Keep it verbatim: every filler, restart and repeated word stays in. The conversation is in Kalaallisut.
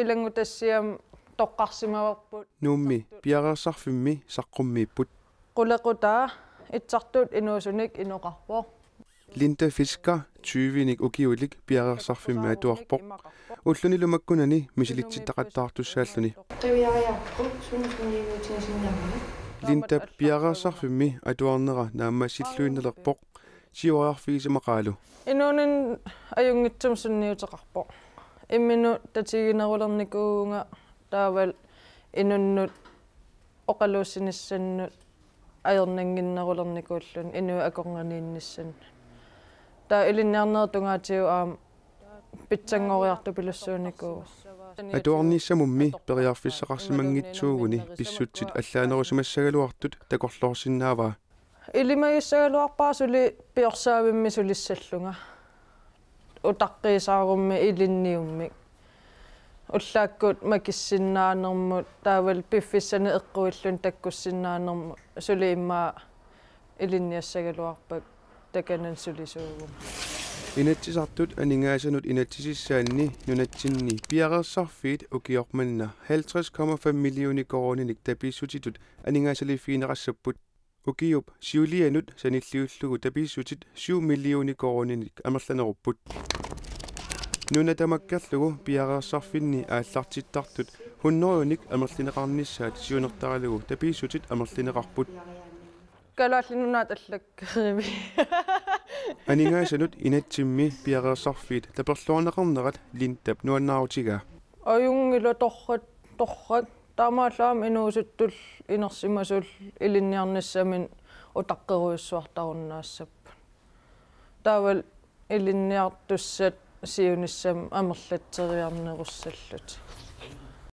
ilanngutassiami toqqarsimavarput. Nuummi piareersarfimmi saqqummiipput. Qulequtaa itsartuut inuusunik inoqarpoq. Linda Fisker tyvenik ukiulik piareersarfimmi atuarpoq. Ullunilu makkunani misilitsittaqattaartussaalluni. Qiviariarput sunniutinisinnaavat. Lindap piareersarfimmi atuarnera naammassilluinnalerpoq siuariarfigisimaqaalu. Inuuninni ajunngitsumik sunniuteqarpoq. Imminut tatiginerulernikuvunga taavalu inunnut oqaluussinissannut ajornannginnerulernikuulluni inuit akornanniinnissannut. Taava ilinniarnerup tungaatigut aamma pitsanngoriartupilussuunikuuvoq. Atuarnissamummi periarfissaqarsimanngitsuuguni pissutsit allaanerusimassagaluartut takorloorsinnaavaa. Ilimagissagaluarpara suli piorsaavimmik sulissallunga. Utaqqiisaarummi ilinniummik. Ullaakkut makissinnaanermut taavalu piffissanik eqquilluni takkussinnaanermut suli immaqa ilinniassagaluarpakka takanani sulisuuguma. Inatsisartut aningaasanut inatsisissaanni nunatsinni piareersarfiit ukioq manna halvtreds komma fem millioner koruuninik tapiissutitut aningaasaliiffigineqassapput. Ukiup siulianut sanilliullugu tapiissutit syv millioner koruuninik amerlanerupput. Nuna tamakkerlugu piareersarfinni aallartittartut hundredenik amerlineqarnissaat siunertaralugu tapiissutit amerlineqarput. Kalaallit Nunaat allakkerivi. Aningaasanut inatsimmi piareersarfiit taperluarneqarnerat Lindap nuannaarutigaa. Ajunngilaq torrak, torrak. Taamaallaat inuusuttut inersimasut ilinniarnissaminut utaqqerujussuartarunnaassapput. Taavalu ilinniartussat siunissami amerlatseriarnerussallutik.